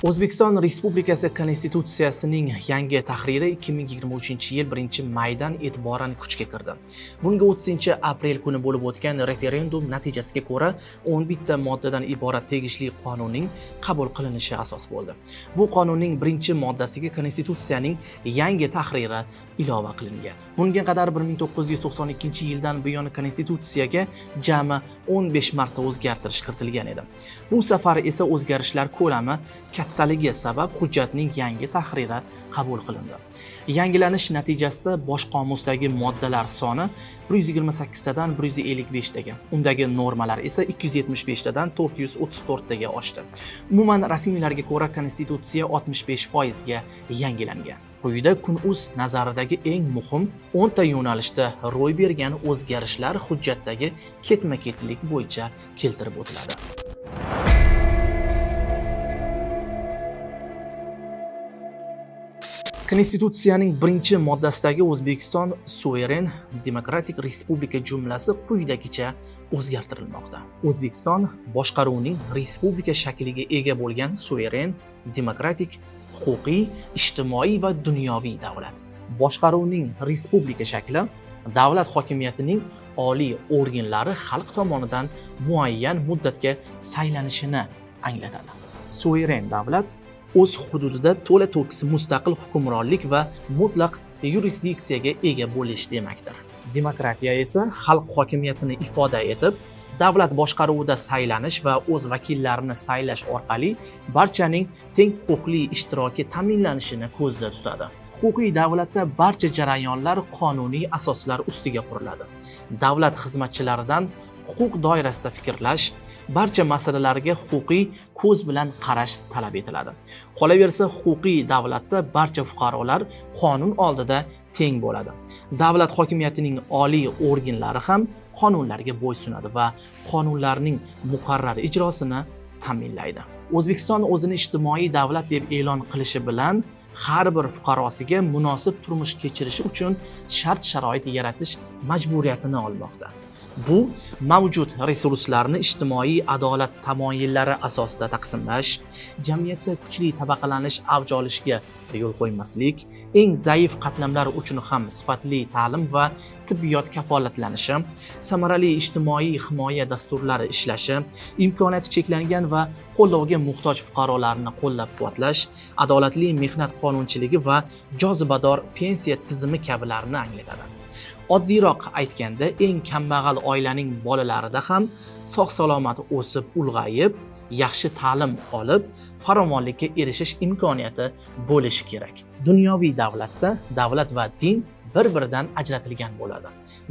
O'zbekiston Respublikasi Konstitutsiyasining yangi tahriri 2023-yil 1-maydan e'tiboran kuchga kirdi. Bunga 30-aprel kuni bo'lib o'tgan referendum natijasiga ko'ra 11 ta moddadan iborat tegishli qonunning qabul qilinishi asos bo'ldi. Bu qonunning birinchi moddasiga Konstitutsiyaning yangi tahriri ilova qilingan. Bunga qadar 1992-yildan buyon Konstitutsiyaga jami 15 marta o'zgartirish kiritilgan edi. Bu safar esa o'zgarishlar ko'lami kattaligi sabab hujjatning yangi tahriri qabul qilindi. Yangilanish natijasida bosh qomusdagi moddalar soni 128 tadan 155 taga, undagi normalar esa 275 tadan 434 taga oshdi. Umuman rasmiylarga ko'ra Konstitutsiya 65% ga yangilangan. Quyida Kun.uz nazaridagi eng muhim 10 ta yo'nalishda ro'y bergan o'zgarishlar hujjatdagi ketma-ketlik bo'yicha keltirib o'tiladi. Konstitutsiyaning birinchi moddasidagi O'zbekiston suveren demokratik respublika jumlasi quyidagicha o'zgartirilmoqda. O'zbekiston boshqaruvning respublika shakliga ega bo'lgan suveren, demokratik, huquqiy, ijtimoiy va dunyoviy davlat. Boshqaruvning respublika shakli davlat hokimiyatining oliy organlari xalq tomonidan muayyan muddatga saylanishini anglatadi. Suveren davlat o'z hududida to'la to'kis mustaqil hukmronlik va mutlaq yurisdiksiyaga ega bo'lish demakdir. Demokratiya esa xalq hokimiyatini ifoda etib, davlat boshqaruvida saylanish va o'z vakillarini saylash orqali barchaning teng huquqli ishtiroki ta'minlanishini ko'zda tutadi. Huquqiy davlatda barcha jarayonlar qonuniy asoslar ustiga quriladi. Davlat xizmatchilaridan huquq doirasida fikrlash, barcha masalalarga huquqiy ko'z bilan qarash talab etiladi. Qolaversa, huquqiy davlatda barcha fuqarolar qonun oldida teng bo'ladi. Davlat hokimiyatining oliy organlari ham qonunlarga bo'ysunadi va qonunlarning muqarrar ijrosini ta'minlaydi. O'zbekiston o'zini ijtimoiy davlat deb e'lon qilishi bilan har bir fuqarosiga munosib turmush kechirishi uchun shart-sharoit yaratish majburiyatini olmoqda. Bu mavjud resurslarni ijtimoiy adolat tamoyillari asosida taqsimlash, jamiyatda kuchli tabaqalanish avj olishiga yo'l qo'ymaslik, eng zaif qatlamlar uchun ham sifatli ta'lim va tibbiyot kafolatlanishi, samarali ijtimoiy himoya dasturlari ishlashi, imkoniyati cheklangan va qo'llovga muhtoj fuqarolarni qo'llab-quvvatlash, adolatli mehnat qonunchiligi va jozibador pensiya tizimi kabilarni anglatadi. Oddiyroq aytganda, eng kambag'al oilaning bolalarida ham sog'-salomat o'sib, ulg'ayib, yaxshi ta'lim olib, farovonlikka erishish imkoniyati bo'lishi kerak. Dunyoviy davlatda davlat va din bir-biridan ajratilgan bo'ladi.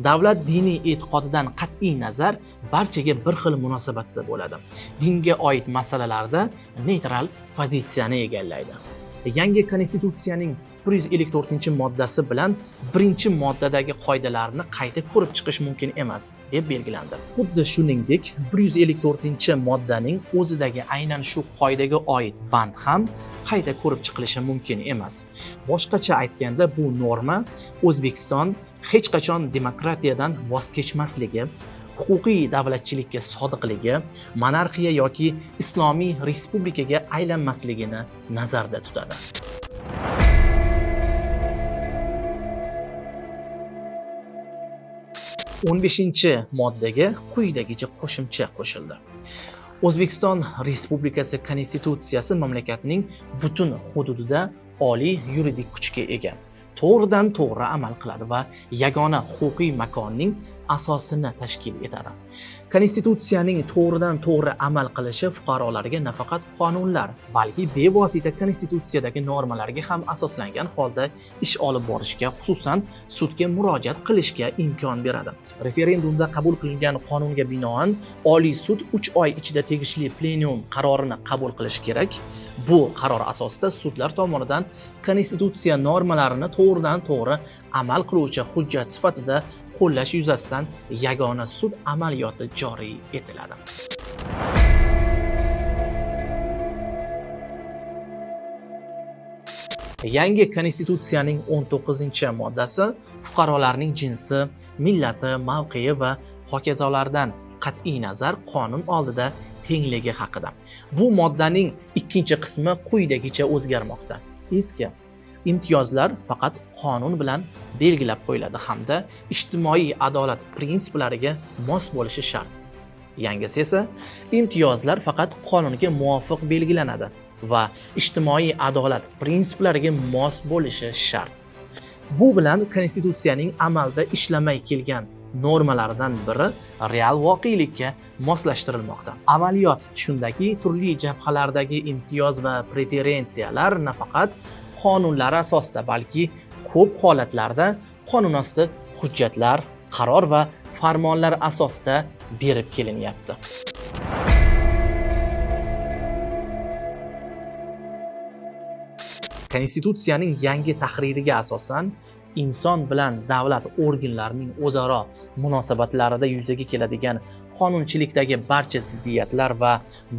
Davlat diniy e'tiqodidan qat'iy nazar barchaga bir xil munosabatda bo'ladi. Dinga oid masalalarda neytral pozitsiyani egallaydi. Yangi Konstitutsiyaning 154-moddasi bilan birinchi moddadagi qoidalarni qayta ko'rib chiqish mumkin emas deb belgilandi. Xuddi shuningdek, 154-moddaning o'zidagi aynan shu qoidaga oid band ham qayta ko'rib chiqilishi mumkin emas. Boshqacha aytganda, bu norma O'zbekiston hech qachon demokratiyadan voz kechmasligi, huquqiy davlatchilikka sodiqligi, monarxiya yoki islomiy respublikaga aylanmasligini nazarda tutadi. 15-moddaga quyidagicha qo'shimcha qo'shildi. O'zbekiston Respublikasi Konstitutsiyasi mamlakatning butun hududida oliy yuridik kuchga ega, to'g'ridan to'g'ri amal qiladi va yagona huquqiy makonning asosini tashkil etadi. Konstitutsiyaning to'g'ridan to'g'ri amal qilishi fuqarolarga nafaqat qonunlar, balki bevosita konstitutsiyadagi normalarga ham asoslangan holda ish olib borishga, xususan sudga murojaat qilishga imkon beradi. Referendumda qabul qilingan qonunga binoan Oliy sud 3 oy ichida tegishli plenum qarorini qabul qilishi kerak. Bu qaror asosida sudlar tomonidan konstitutsiya normalarini to'g'ridan to'g'ri amal qiluvchi hujjat sifatida qo'llash yuzasidan yagona sud amaliyoti joriy etiladi. Yangi Konstitutsiyaning 19-moddasi fuqarolarning jinsi, millati, mavqei va hokazolardan qat'iy nazar qonun oldida tengligi haqida. Bu moddaning ikkinchi qismi quyidagicha o'zgarmoqda. Eski imtiyozlar faqat qonun bilan belgilab qo'yiladi hamda ijtimoiy adolat prinsiplariga mos bo'lishi shart. Yangisi esa imtiyozlar faqat qonunga muvofiq belgilanadi va ijtimoiy adolat prinsiplariga mos bo'lishi shart. Bu bilan Konstitutsiyaning amalda ishlamay kelgan normalaridan biri real voqelikka moslashtirilmoqda. Amaliyot shundaki, turli jabhalardagi imtiyoz va preferensiyalar nafaqat qonunlar asosida, balki ko'p holatlarda qonunosti hujjatlar, qaror va farmonlar asosida berib kelinyapti. Konstitutsiyaning yangi tahririga asosan inson bilan davlat organlarining o'zaro munosabatlarida yuzaga keladigan qonunchilikdagi barcha ziddiyatlar va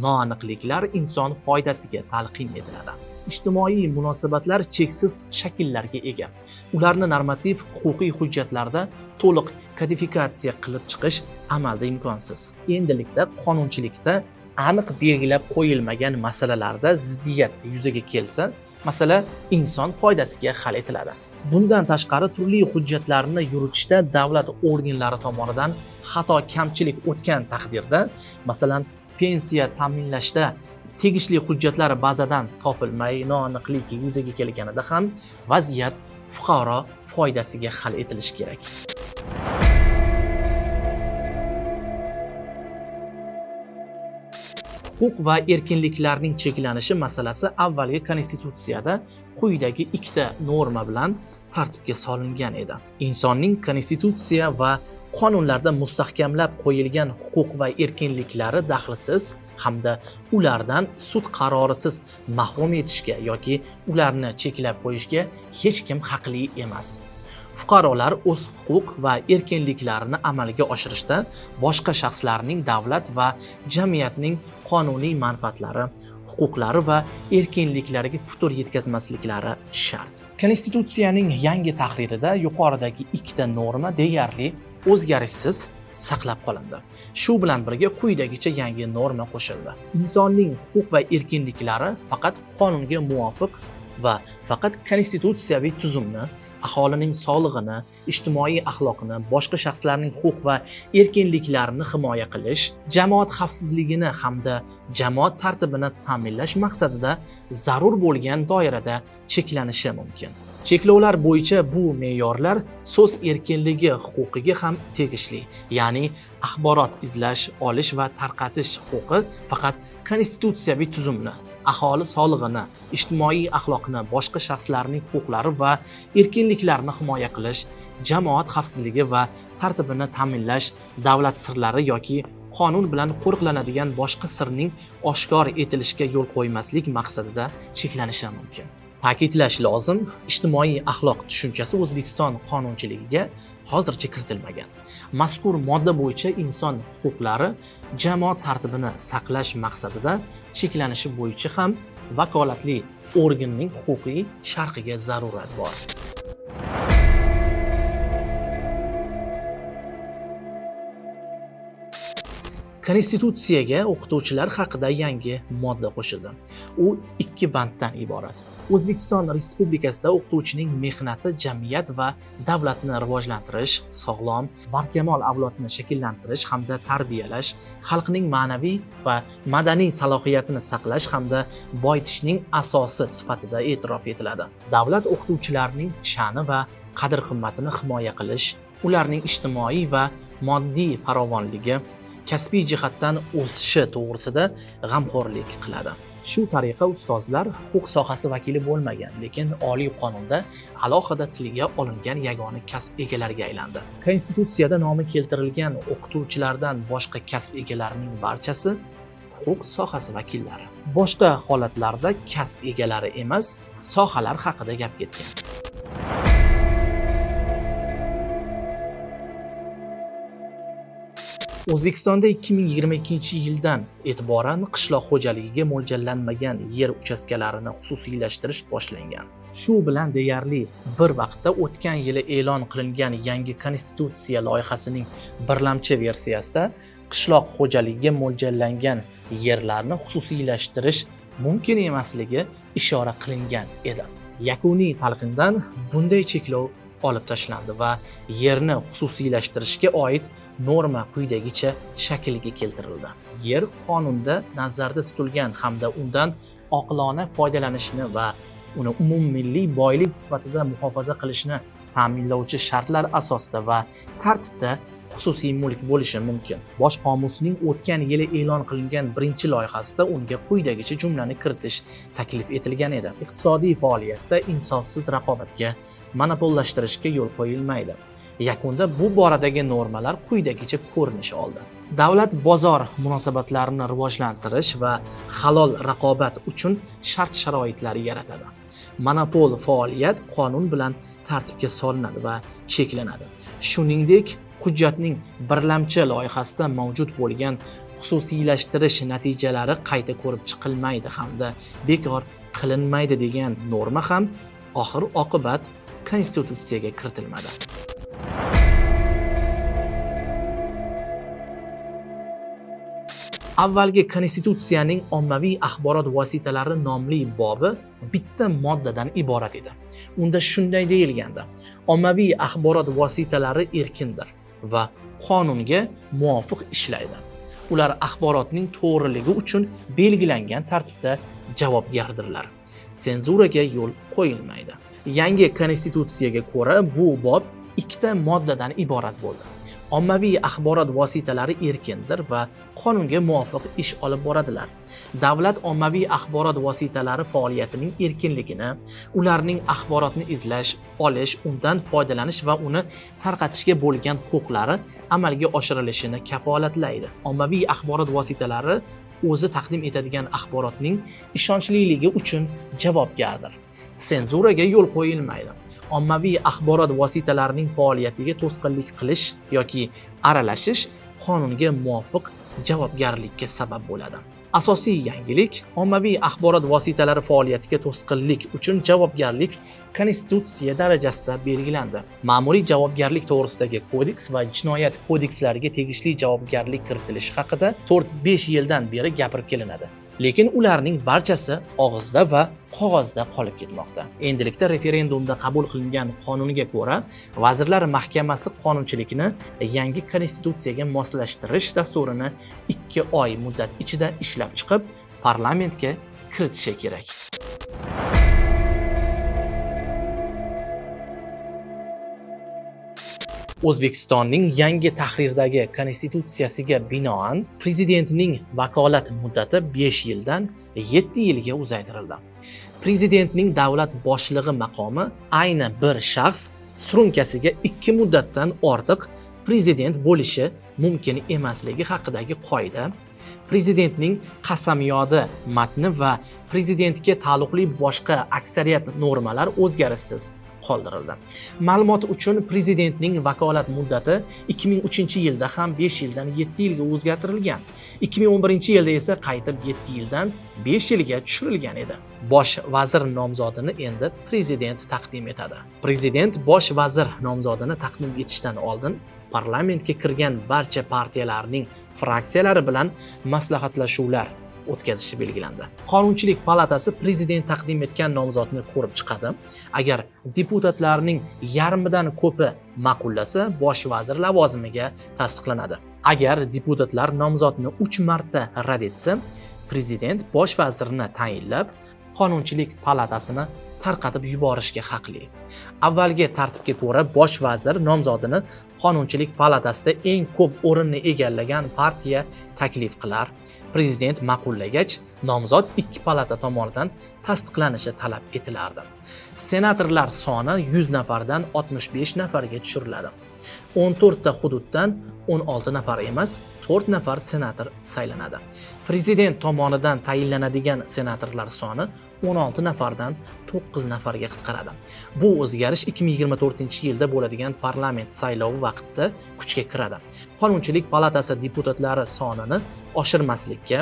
noaniqliklar inson foydasiga talqin etiladi. Ijtimoiy munosabatlar cheksiz shakllarga ega. Ularni normativ huquqiy hujjatlarda to'liq kodifikatsiya qilib chiqish amalda imkonsiz. Endilikda qonunchilikda aniq belgilab qo'yilmagan masalalarda ziddiyat yuzaga kelsa, masala inson foydasiga hal etiladi. Bundan tashqari turli hujjatlarni yuritishda davlat organlari tomonidan xato kamchilik o'tgan taqdirda, masalan, pensiya ta'minlashda tegishli hujjatlar bazadan topilmay noaniqlik yuzaga kelganida ham vaziyat fuqaro foydasiga hal etilishi kerak. Huquq va erkinliklarning cheklanishi masalasi avvalgi Konstitutsiyada quyidagi ikkita norma bilan tartibga solingan edi. Insonning Konstitutsiya va qonunlarda mustahkamlab qo'yilgan huquq va erkinliklari daxlsiz hamda ulardan sud qarorisiz mahrum etishga yoki ularni cheklab qo'yishga hech kim haqli emas. Fuqarolar o'z huquq va erkinliklarini amalga oshirishda boshqa shaxslarning davlat va jamiyatning qonuniy manfaatlari, huquqlari va erkinliklariga putur yetkazmasliklari shart. Konstitutsiyaning yangi tahririda yuqoridagi ikkita norma deyarli o'zgarishsiz saqlab qolindi. Shu bilan birga quyidagicha yangi norma qo'shildi. Insonning huquq va erkinliklari faqat qonunga muvofiq va faqat konstitutsiyaviy tuzumni, aholining sog'lig'ini, ijtimoiy axloqini, boshqa shaxslarning huquq va erkinliklarini himoya qilish, jamoat xavfsizligini hamda jamoat tartibini ta'minlash maqsadida zarur bo'lgan doirada cheklanishi mumkin. Cheklovlar bo'yicha bu me'yorlar so'z erkinligi huquqiga ham tegishli, ya'ni axborot izlash, olish va tarqatish huquqi faqat konstitutsiyaviy tuzumni, aholi sog'lig'ini, ijtimoiy axloqni, boshqa shaxslarning huquqlari va erkinliklarini himoya qilish, jamoat xavfsizligi va tartibini ta'minlash, davlat sirlari yoki qonun bilan qo'riqlanadigan boshqa sirning oshkor etilishiga yo'l qo'ymaslik maqsadida cheklanishi mumkin. Ta'kidlash lozim, ijtimoiy axloq tushunchasi O'zbekiston qonunchiligiga hozircha kiritilmagan. Mazkur modda bo'yicha inson huquqlari jamoat tartibini saqlash maqsadida cheklanishi bo'yicha ham vakolatli organning huquqiy sharhiga zarurat bor. Konstitutsiyaga o'qituvchilar haqida yangi modda qo'shildi. U 2 banddan iborat. O'zbekiston Respublikasida o'qituvchining mehnati jamiyat va davlatni rivojlantirish, sog'lom, barkamol avlodni shakllantirish hamda tarbiyalash, xalqning ma'naviy va madaniy salohiyatini saqlash hamda boyitishning asosi sifatida e'tirof etiladi. Davlat o'qituvchilarning sha'ni va qadr-qimmatini himoya qilish, ularning ijtimoiy va moddiy farovonligi, kasbiy jihatdan o'sishi to'g'risida g'amxo'rlik qiladi. Shu tariqa ustozlar huquq sohasi vakili bo'lmagan, lekin oliy qonunda alohida tilga olingan yagona kasb egalariga aylandi. Konstitutsiyada nomi keltirilgan o'qituvchilardan boshqa kasb egalarining barchasi huquq sohasi vakillari. Boshqa holatlarda kasb egalari emas, sohalar haqida gap ketgan. O'zbekistonda 2022-yildan e'tiboran qishloq xo'jaligiga mo'ljallanmagan yer uchastkalarini xususiylashtirish boshlangan. Shu bilan deyarli bir vaqtda o'tgan yili e'lon qilingan yangi konstitutsiya loyihasining birlamchi versiyasida qishloq xo'jaligiga mo'ljallangan yerlarni xususiylashtirish mumkin emasligi ishora qilingan edi. Yakuniy talqindan bunday cheklov olib tashlandi va yerni xususiylashtirishga oid norma quyidagicha shaklga keltirildi. Yer qonunda nazarda tutilgan hamda undan oqilona foydalanishni va uni umummilliy boylik sifatida muhofaza qilishni ta'minlovchi shartlar asosida va tartibda xususiy mulk bo'lishi mumkin. Bosh qomusning o'tgan yili e'lon qilingan birinchi loyihasida unga quyidagicha jumlani kiritish taklif etilgan edi: iqtisodiy faoliyatda insofsiz raqobatga, monopollashtirishga yo'l qo'yilmaydi. Yakunda bu boradagi normalar quyidagicha ko'rinish oldi. Davlat bozor munosabatlarini rivojlantirish va halol raqobat uchun shart-sharoitlar yaratadi. Monopol faoliyat qonun bilan tartibga solinadi va cheklanadi. Shuningdek, hujjatning birlamchi loyihasida mavjud bo'lgan xususiylashtirish natijalari qayta ko'rib chiqilmaydi hamda bekor qilinmaydi degan norma ham oxir oqibat konstitutsiyaga kiritilmadi. Avvalgi konstitutsiyaning ommaviy axborot vositalari nomli bobi bitta moddadan iborat edi. Unda shunday deyilgandi: ommaviy axborot vositalari erkindir va qonunga muvofiq ishlaydi. Ular axborotning to'g'riligi uchun belgilangan tartibda javobgardirlar. Senzuraga yo'l qo'yilmaydi. Yangi konstitutsiyaga ko'ra bu bob ikkita moddadan iborat bo'ldi. Ommaviy axborot vositalari erkindir va qonunga muvofiq ish olib boradilar. Davlat ommaviy axborot vositalari faoliyatining erkinligini, ularning axborotni izlash, olish, undan foydalanish va uni tarqatishga bo'lgan huquqlari amalga oshirilishini kafolatlaydi. Ommaviy axborot vositalari o'zi taqdim etadigan axborotning ishonchliligi uchun javobgardir. Senzuraga yo'l qo'yilmaydi. Ommaviy axborot vositalarining faoliyatiga to'sqinlik qilish yoki aralashish qonunga muvofiq javobgarlikka sabab bo'ladi. Asosiy yangilik: ommaviy axborot vositalari faoliyatiga to'sqinlik uchun javobgarlik konstitutsiya darajasida belgilandi. Ma'muriy javobgarlik to'g'risidagi kodeks va jinoyat kodekslariga tegishli javobgarlik kiritilishi haqida 4-5 yildan beri gapirib kelinadi. Lekin ularning barchasi og'izda va qog'ozda qolib ketmoqda. Endilikda referendumda qabul qilingan qonunga ko'ra, Vazirlar Mahkamasi qonunchilikni yangi konstitutsiyaga moslashtirish dasturini 2 oy muddat ichida ishlab chiqib, parlamentga kiritishi kerak. O'zbekistonning yangi tahrirdagi konstitutsiyasiga binoan prezidentning vakolat muddati 5 yildan 7 yilga uzaytirildi. Prezidentning davlat boshlig'i maqomi ayni bir shaxs surunkasiga 2 muddatdan ortiq prezident bo'lishi mumkin emasligi haqidagi qoida, prezidentning qasamyodi matni va prezidentga taalluqli boshqa aksariyat normalar o'zgarishsiz qoldirildi. Ma'lumot uchun, prezidentning vakolat muddati 2003-yilda ham 5 yildan 7 yilga o'zgartirilgan. 2011-yilda esa qaytib 7 yildan 5 yilga tushirilgan edi. Bosh vazir nomzodini endi prezident taqdim etadi. Prezident bosh vazir nomzodini taqdim etishdan oldin parlamentga kirgan barcha partiyalarning fraksiyalari bilan maslahatlashuvlar o'tkazishi belgilandi. Qonunchilik palatasi prezident taqdim etgan nomzodni ko'rib chiqadi. Agar deputatlarning yarmidan ko'pi ma'qullasa, bosh vazir lavozimiga tasdiqlanadi. Agar deputatlar nomzodni 3 marta rad etsa, prezident bosh vazirni tayinlab, qonunchilik palatasini tarqatib yuborishga haqli. Avvalgi tartibga ko'ra, bosh vazir nomzodini qonunchilik palatasida eng ko'p o'rinni egallagan partiya taklif qilar. Prezident ma'qullagach, nomzod 2 palata tomonidan tasdiqlanishi talab etilardi. Senatorlar soni 100 nafardan 65 nafarga tushiriladi. 14 ta hududdan 16 nafar emas, 4 nafar senator saylanadi. Prezident tomonidan tayinlanadigan senatorlar soni 16 nafardan 9 nafarga qisqaradi. Bu o'zgarish 2024-yilda bo'ladigan parlament saylovi vaqtida kuchga kiradi. Qonunchilik palatasi deputatlari sonini oshirmaslikka,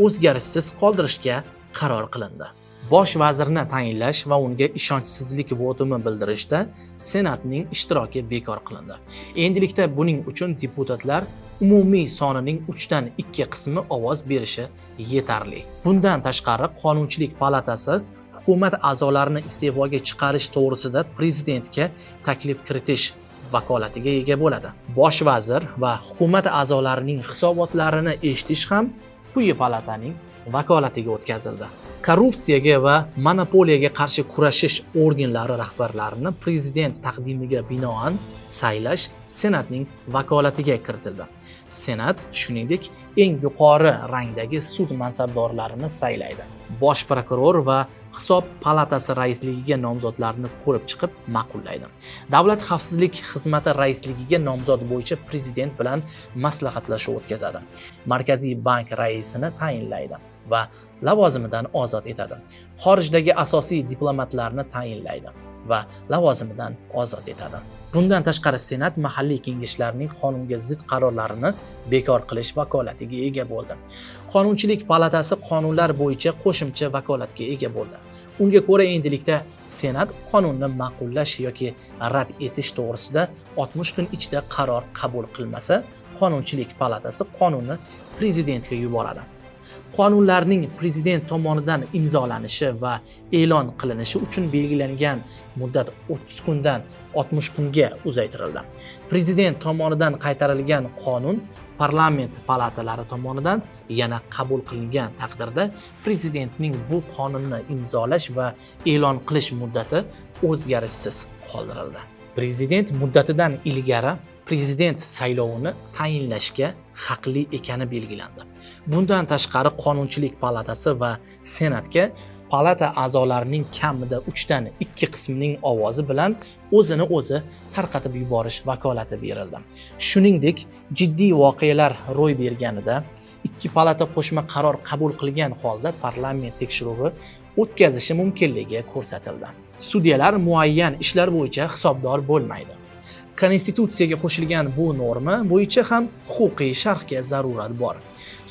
o'zgarishsiz qoldirishga qaror qilindi. Bosh vazirni tayinlash va unga ishonchsizlik votumi bildirishda Senatning ishtiroki bekor qilindi. Endilikda buning uchun deputatlar umumiy sonining 2/3 qismi ovoz berishi yetarli. Bundan tashqari, Qonunchilik palatasi hukumat a'zolarini iste'foga chiqarish to'g'risida prezidentga taklif kiritish vakolatiga ega bo'ladi. Bosh vazir va hukumat a'zolarining hisobotlarini eshitish ham quyi palataning vakolatiga o'tkazildi. Korrupsiyaga va monopoliyaga qarshi kurashish organlari rahbarlarini prezident taqdimiga binoan saylash Senatning vakolatiga kiritildi. Senat shuningdek eng yuqori rangdagi sud mansabdorlarini saylaydi. Bosh prokuror va hisob palatasi raisligiga nomzodlarni ko'rib chiqib ma'qullaydi. Davlat xavfsizlik xizmati raisligiga nomzod bo'yicha prezident bilan maslahatlashuv o'tkazadi. Markaziy bank raisini tayinlaydi va lavozimidan ozod etadi. Xorijdagi asosiy diplomatlarni tayinlaydi va lavozimidan ozod etadi. Bundan tashqari, Senat mahalliy kengashlarning qonunga zid qarorlarini bekor qilish vakolatiga ega bo'ldi. Qonunchilik palatasi qonunlar bo'yicha qo'shimcha vakolatga ega bo'ldi. Unga ko'ra, endilikda Senat qonunni ma'qullash yoki rad etish to'g'risida 60 kun ichida qaror qabul qilmasa, Qonunchilik palatasi qonunni prezidentga yuboradi. Qonunlarning prezident tomonidan imzolanishi va e'lon qilinishi uchun belgilangan muddat 30 kundan 60 kunga uzaytirildi. Prezident tomonidan qaytarilgan qonun parlament palatalari tomonidan yana qabul qilingan taqdirda prezidentning bu qonunni imzolash va e'lon qilish muddati o'zgarishsiz qoldirildi. Prezident muddatidan ilgari prezident saylovini tayinlashga haqli ekani belgilandi. Bundan tashqari, Qonunchilik palatasi va Senatga palata a'zolarining kamida 2/3 qismining ovozi bilan o'zini o'zi tarqatib yuborish vakolati berildi. Shuningdek, jiddiy voqealar ro'y berganida ikki palata qo'shma qaror qabul qilgan holda parlament tekshiruvi o'tkazishi mumkinligi ko'rsatildi. Sudyalar muayyan ishlar bo'yicha hisobdor bo'lmaydi. Konstitutsiyaga qo'shilgan bu norma bo'yicha ham huquqiy sharhga zarurat bor.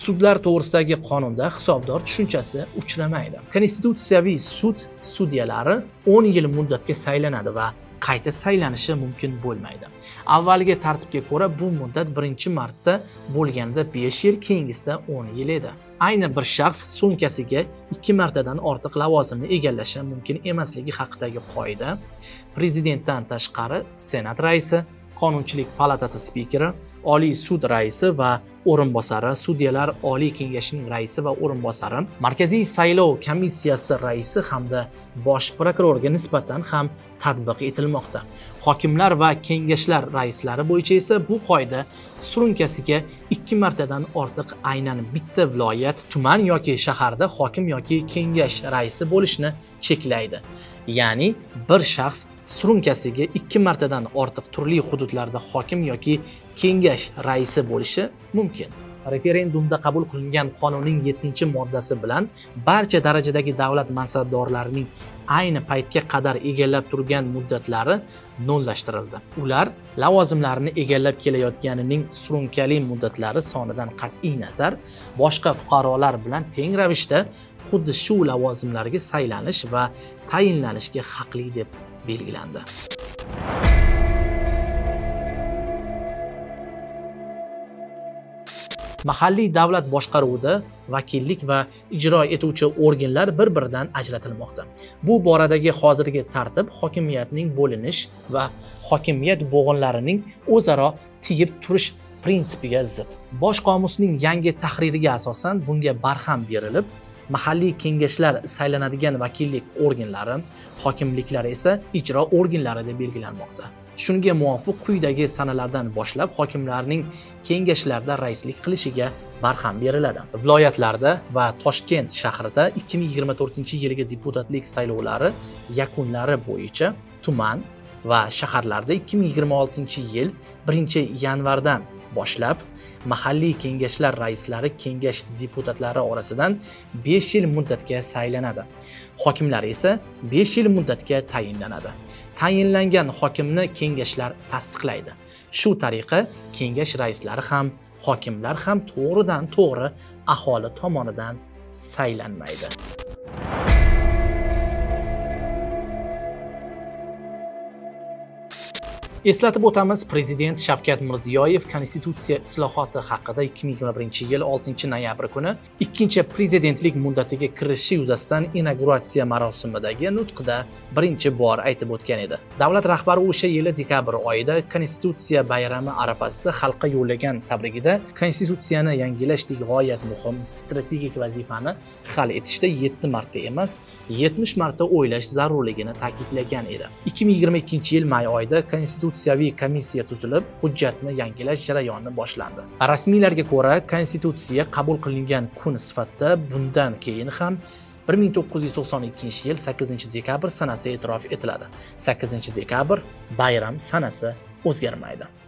Sudlar to'g'risidagi qonunda hisobdor tushunchasi uchramaydi. Konstitutsiyaviy sud sudyalari 10 yil muddatga saylanadi va qayta saylanishi mumkin bo'lmaydi. Avvalgi tartibga ko'ra bu muddat birinchi marta bo'lganida 5 yil, keyingisida 10 yil edi. Ayni bir shaxs so'nkasiga 2 martadan ortiq lavozimni egallashi mumkin emasligi haqidagi qoida prezidentdan tashqari Senat raisi, Qonunchilik palatasi spikeri, Oliy sud raisi va o'rinbosari, Sudyalar oliy kengashining raisi va o'rinbosari, Markaziy saylov komissiyasi raisi hamda bosh prokurorga nisbatan ham tatbiq etilmoqda. Hokimlar va kengashlar raislari bo'yicha esa bu qoida surunkasiga 2 martadan ortiq aynan bitta viloyat, tuman yoki shaharda hokim yoki kengash raisi bo'lishni cheklaydi. Ya'ni bir shaxs surunkasiga 2 martadan ortiq turli hududlarda hokim yoki kengash raisi bo'lishi mumkin. Referendumda qabul qilingan qonunning 7-moddasi bilan barcha darajadagi davlat mansabdorlarining ayni paytga qadar egallab turgan muddatlari nollashtirildi. Ular lavozimlarini egallab kelayotganining surunkali muddatlari sonidan qat'iy nazar boshqa fuqarolar bilan teng ravishda xuddi shu lavozimlarga saylanish va tayinlanishga haqli deb belgilandi. Mahalliy davlat boshqaruvida vakillik va ijro etuvchi organlar bir-biridan ajratilmoqda. Bu boradagi hozirgi tartib hokimiyatning bo'linish va hokimiyat bo'g'inlarining o'zaro tiyib turish prinsipiga zid. Bosh qomusning yangi tahririga asosan bunga barham berilib, mahalliy kengashlar saylanadigan vakillik organlari, hokimliklar esa ijro organlari deb belgilanmoqda. Shunga muvofiq quyidagi sanalardan boshlab hokimlarning kengashlarda raislik qilishiga barham beriladi. Viloyatlarda va Toshkent shahrida 2024-yilgi deputatlik saylovlari yakunlari bo'yicha tuman va shaharlarda 2026-yil 1-yanvardan boshlab mahalliy kengashlar raislari kengash deputatlari orasidan 5 yil muddatga saylanadi. Hokimlar esa 5 yil muddatga tayinlanadi. Tayinlangan hokimni kengashlar tasdiqlaydi. Shu tariqa kengash raislari ham, hokimlar ham to'g'ridan to'g'ri aholi tomonidan saylanmaydi. Eslatib o'tamiz, prezident Shavkat Mirziyoyev Konstitutsiya islohoti haqida 2021-yil 6 noyabr kuni ikkinchi prezidentlik muddatiga kirishi yuzasidan inauguratsiya marosimidagi nutqida birinchi bor aytib o'tgan edi. Davlat rahbari o'sha yili dekabr oyida Konstitutsiya bayrami arafasida xalqqa yo'llagan tabrigida Konstitutsiyani yangilashdek g'oyat muhim strategik vazifani hal etishda 7 marta emas, 70 marta o'ylash zarurligini ta'kidlagan edi. 2022 yil may oyida konstitutsiyaviy komissiya tuzilib, hujjatni yangilash jarayoni boshlandi. Rasmiylarga ko'ra, Konstitutsiya qabul qilingan kun sifatida bundan keyin ham 1992 yil 8 dekabr sanasi e'tirof etiladi. 8 dekabr bayram sanasi o'zgarmaydi.